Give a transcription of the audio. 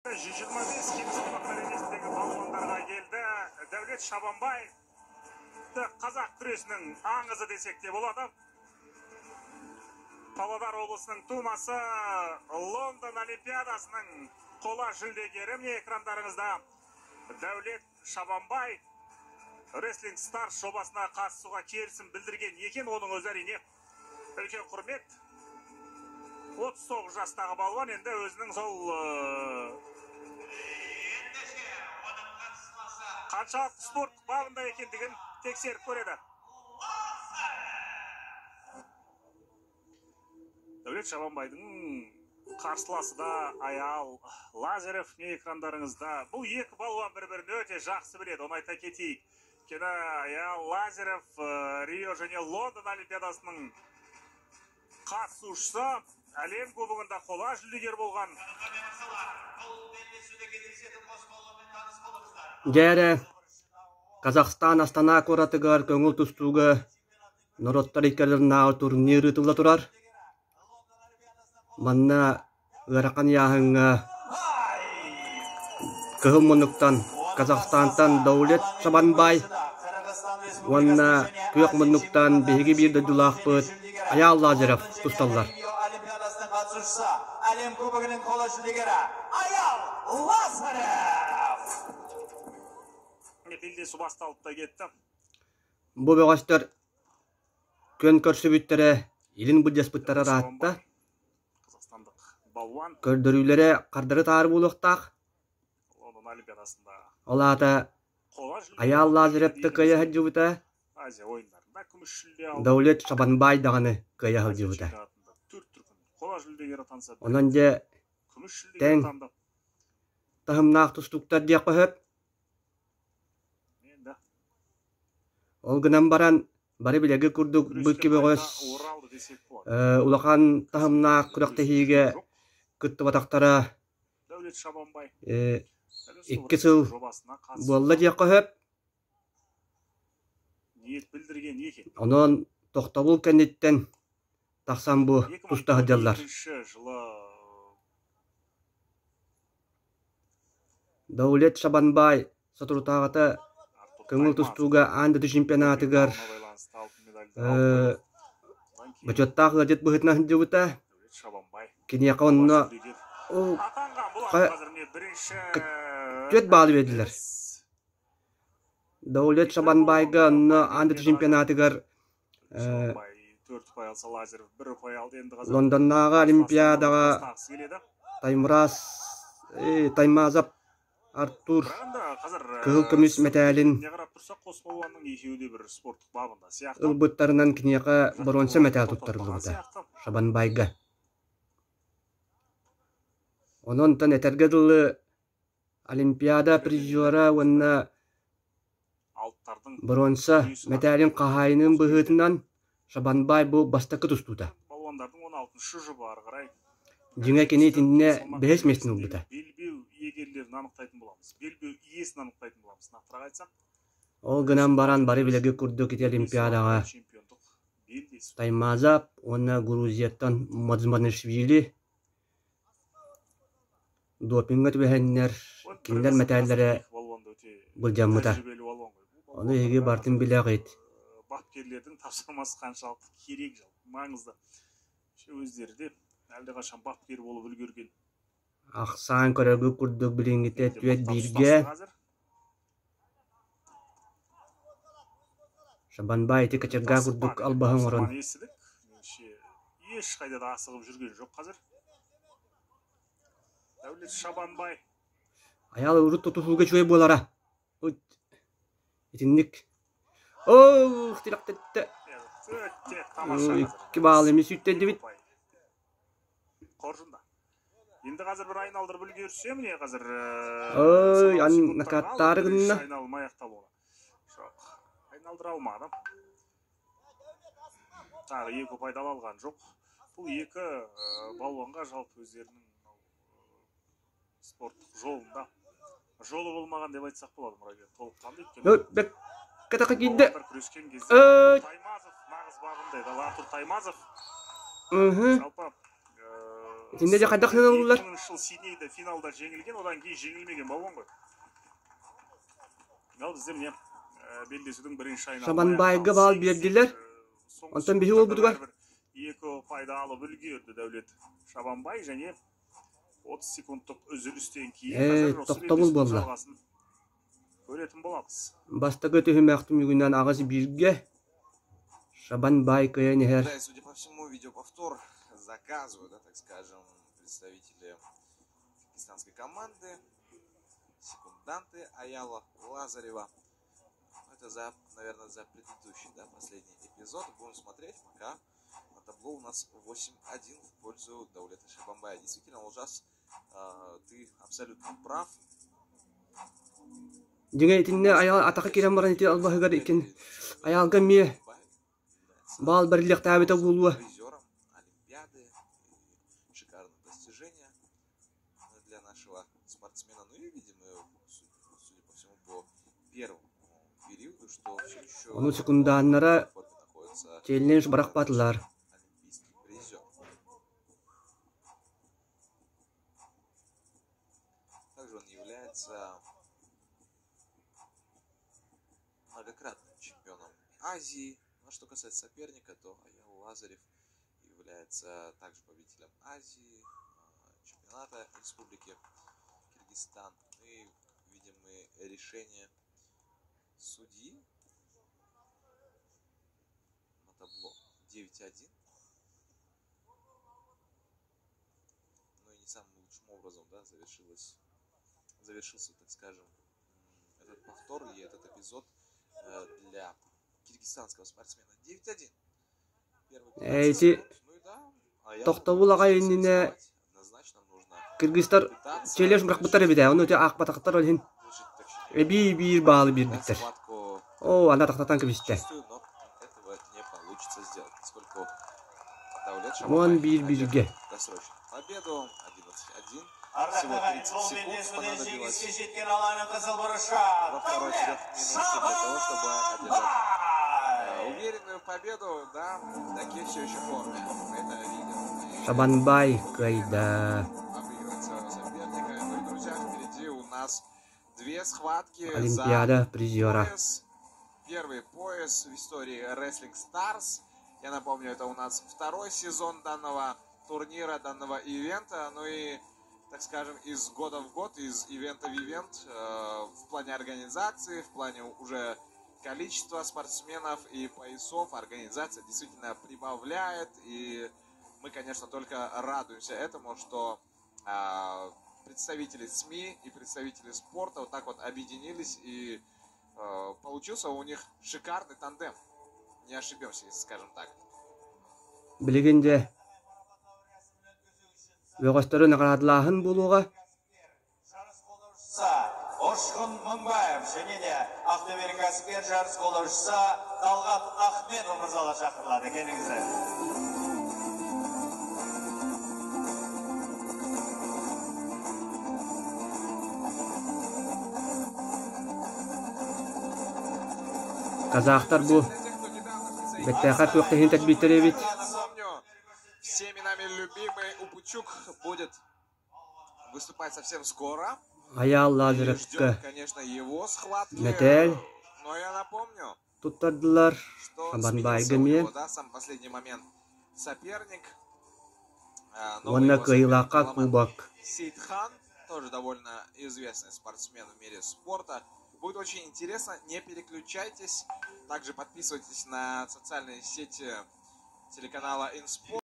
125 келі салмақ дәрежесіндегі балуандарға келді. Дәулет Шабанбай қазақ күресінің аңызы десек те болады. Павлодар облысының тумасы, Лондон Олимпиадасының қола жүлдегері. Міне, экрандарыңызда Дәулет Шабанбай Wrestling Stars жобасына қатысуға келісім білдірген екен. Оның өзі, әрине, үлкен құрмет. 39 жастағы балуан енді өзінің сол Ендеше, оның қарсыласы қаншалықты спорт бабында екендігін тексеріп көреді. Дәулет Шабанбайдың қарсыласы да Аял Лазарев. Міне, экрандарыңызда. Бұл екі балуан бір бірін өте жақсы біледі, оны айта кетейік. Өйткені Аял Лазарев Рио және Лондон Олимпиадасының қатысушысы, әлем кубогында қола жүлдегер болған. Қонақтар мырзалар, бұл белдесуде кездесетін қос балуанмен таныс болыңыздар. Дьэ эрэ, Казахстан Астана куоратыгар көҥүл тустууга норуоттар иккардыларынааҕы турнир ыытылла турар. Манна ыарахан ыйааһыҥҥа кыһыл муннуктан Казахстантан Даулет Шабанбай уонна күөх муннуктан биһиги биир дойдулаахпыт Айаал Лазарев тусталлар. Рио Олимпиадасының қатысушысы, әлем кубогының қола жүлдегері Аял Лазарев. Белдесу басталып та кетті. Бу бөҕөстөр күөн көрсүбүттэрэ, илин былдьаспыттара ыраатта. Қазақстандық балуан Көрдөрүүлэрэ хардары-таары буолуохтаах. Лондон Олимпиадасында Ол аата қола жүлде Айаал Лазарев да кыайа сылдьыбыта, Азия ойындарында күміс жүлде алды. Даулет Шабанбай даҕаны кыайа Азия сылдьыбыта. чемпионатында төрт дүркін қола жүлдегері атанса, бір Онон дьэ күміс жүлдегер тэҥ атанды. таһымнаах тустууктар диэххэ сөп. Енді Ол гынан баран бары билэргэ курдук бу күреске икки бөҕөс қайта оралды десек болады. улахан таһымнаах күрэхтэһиигэ Жоқ. кыттыбатахтара Дәулет Шабанбай дәл осы 2 сыл жобасына қатысуға буолла диэххэ сөп. ниет білдірген екен. Онон тохтобул кэнниттэн тахсан бу туста сылдьаллар. 2012 жылы Даулет Шабанбай соторутааҕыта Артур көҥүл Таймазов тустууга аан дойду чемпионатыгар допинг байланысты алтын медальді алып қойды. Одан кейін бочуоттаах ыалдьыт быһыытынан сылдьыбыта. Дәулет Шабанбай Киниэхэ қола онно жүлдегер ол атанған болатын. ха- Қазір міне бірінші түөрт баалы биэрдилэр. қателес. Даулет Шабанбайга онно аан дойду чемпионатыгар Дәулет Шабанбай төрт ұпай алса, Лазарев бір ұпай алды. Енді қазір Лондоннааҕы Олимпиадаҕа тастағысы келеді. Таймурас Таймазов Артур Бірақ енді қазір кыһыл көмүс мэтээлин не қарап тұрсақ, қос балуанның екеуі де бір спорттық бабында сияқты. ылбыттарынан киниэхэ боруонса мэтээл Тоқтатпаған туттарыллыбыта сияқты. Шабанбайга. Онон этэргэ дылы Олимпиада призера уонна Алыптардың боруонса жүйесі бар. мэтээлин хаһаайынын быһыытынан Шабанбай бу бастакы тустуута. Балуандардың 16-шы жұбы ары қарай Дьиҥэ кини итиннэ салмақ бэһис миэстин дәрежесіндегі ылбыта. Белбеу иегерлерін анықтайтын боламыз. Белбеу иесін анықтайтын боламыз. Нақтырақ айтсақ, Ол гынан баран бары билэргэ курдук ити Олимпиадаҕа чемпиондық белдесу. Таймазов уонна Грузияттан Мадзманишвили допиҥҥа түбэһэннэр Вот кинилэр бір мэтээллэрэ екі балуан да өте былдьаммыта. тәжірибелі балуан ғой. Бұл Ону эһиги балуандарға бартын қазір, билэҕит. бапкерлердің тапсырмасы қаншалықты керек, жалпы маңызды. Өздері де әлдеқашан бапкер болып үлгерген. Ахсаан көрөргүт курдук билиҥҥитэ Енді түөрт мықтап бииргэ ұстасын қазір. Шабанбай ити кочерга курдук Асықпады. албаһын оҥорон Тапсырманы естідік. Меніңше, ешқайда да асығып жүрген жоқ қазір. Дәулет Шабанбай Айаал урут тутуһууга үчүгэй буолара. Итинник. Оох, тилэхтэттэ. Өте тамаша қазір. Икки баал эмиэ сүүттэрдибит. Қоржында. Енді қазір бір айналдырып үлгерсе, міне қазір Ой, санаулы ан секундтар накаттары қалды. Бірінші гынна. айналым аяқталуына. Жоқ, айналдыра алмады. Тағы екі ұпайды ала алған жоқ. Бұл екі балуанға жалпы өздерінің мынау, спорттық жолында жолы болмаған деп айтсақ болады мұрагер толыққанды өйткені Бэк кэтэх киирдэ. балуандар күрескен кезде Ой. Таймазов нағыз бабында еді. Ал Артур Таймазов Мхм. жалпы. Итиннэ дьэ хайдах сыаналыыллар? 2000 жыл Сиднейде финалда жеңілген, одан кейін жеңілмеген балуан ғой. Ал бізде міне белдесудің бірінші айналымы Шабанбайга аяқталды. баал Сегіз, биэрдилэр. Соңғы Онтон биһи секундтарда уолбутугар бәрібір екі ұпайды алып үлгерді Дәулет Шабанбай және 30 секундтық үзілістен кейін Ээ, қазір осы тохтобул белдесудің буолла. жалғасын көретін боламыз. Бастакы түһүмэх түмүгүнэн аҕыс бииргэ Шабанбай кыайан иһэр. Да, и судя по всему, видеоповтор заказывают, да, так скажем, представители киргизстанской команды, секунданты Аяла Лазарева. Ну, это за, наверное, за предыдущий, да, последний эпизод. Будем смотреть, пока на табло у нас 8-1 в пользу Даулета Шабанбая. Действительно, Олжас, ты абсолютно прав. Дьиҥэ итиннэ Айаал атака киирэн баран ити албаһыгар иккин Айаалга эмиэ баал бэриллиэхтээбитэ буолуо. Призером Олимпиады. И шикарное достижение для нашего спортсмена. Ну и видим, судя по всему, по первому периоду, что все еще Ону секундааннара в форме находится челлендж бырахпатылар. олимпийский призер. Также он является многократным чемпионом Азии. Но что касается соперника, то Аял Лазарев является также победителем Азии, чемпионата Республики Киргизстан. Ну и видим мы решение судьи на табло 9-1. Ну и не самым лучшим образом, да, завершился, так скажем, этот повтор и этот эпизод для киргизстанского спортсмена. 9-1. Первый Э, 15 ити секунд. Ну и да, Аял тохтобул аҕай нужно иннинэ рисковать. Однозначно нужно кыргызтар пытаться челлендж бырахпыттар эбит ээ, ону ити аахпатахтар ол иһин завершить, точнее, эбии биир баалы да, биэрбиттэр. схватку Оо, ана тахтатан кэбистэ. чистую, но этого не получится сделать, поскольку Даулет Уон Шабанбай биир одержит бииргэ. досрочную победу. 11-1. Ардақты Всего ағайын, 30 бұл секунд белдесуде понадобилось жеңіске жеткен алаңның қызыл бұрышы во второй Дәулет четверть минуте для того, чтобы одержать Шабанбай! уверенную победу. Да, такие все еще в форме. Мы это видим. И Шабанбай кыайда. обыгрывает своего соперника. Ну и, друзья, впереди у нас две схватки за Олимпиада призера. пояс. Первый пояс в истории Wrestling Stars. Я напомню, это у нас второй сезон данного турнира, данного ивента. Ну и, так скажем, из года в год, из ивента в ивент, в плане организации, в плане уже количества спортсменов и поясов организация действительно прибавляет. И мы, конечно, только радуемся этому, что представители СМИ и представители спорта вот так вот объединились, и получился у них шикарный тандем. Не ошибемся, если скажем так. Билигин дьэ бөҕөстөрү наҕараадалааһын буолуоҕа. Жарыс қолдаушысы Ұшқын Мыңбаев және де Ақтөбелік кәсіпкер жарыс қолдаушысы Талғат Ахметов мырзалар шақырылады. Келіңіздер. Казахтар бу Для тех, кто недавно присоединился, бэттээхэр күрэхтэһиини тэрийбиттэр эбит. я напомню, всеми нами любимый Упучук будет выступать совсем скоро. Айаал И Лазаревка ждем, конечно, его схватки. мэтээл Но я напомню, туттардылар. что Шабанбайга сменился у эмиэ. него, да, сам последний момент соперник. Новый Уонна его соперник кыайыылаахха Аламан кубок. Сейтхан, тоже довольно известный спортсмен в мире спорта. Будет очень интересно, не переключайтесь. Также подписывайтесь на социальные сети телеканала InSport.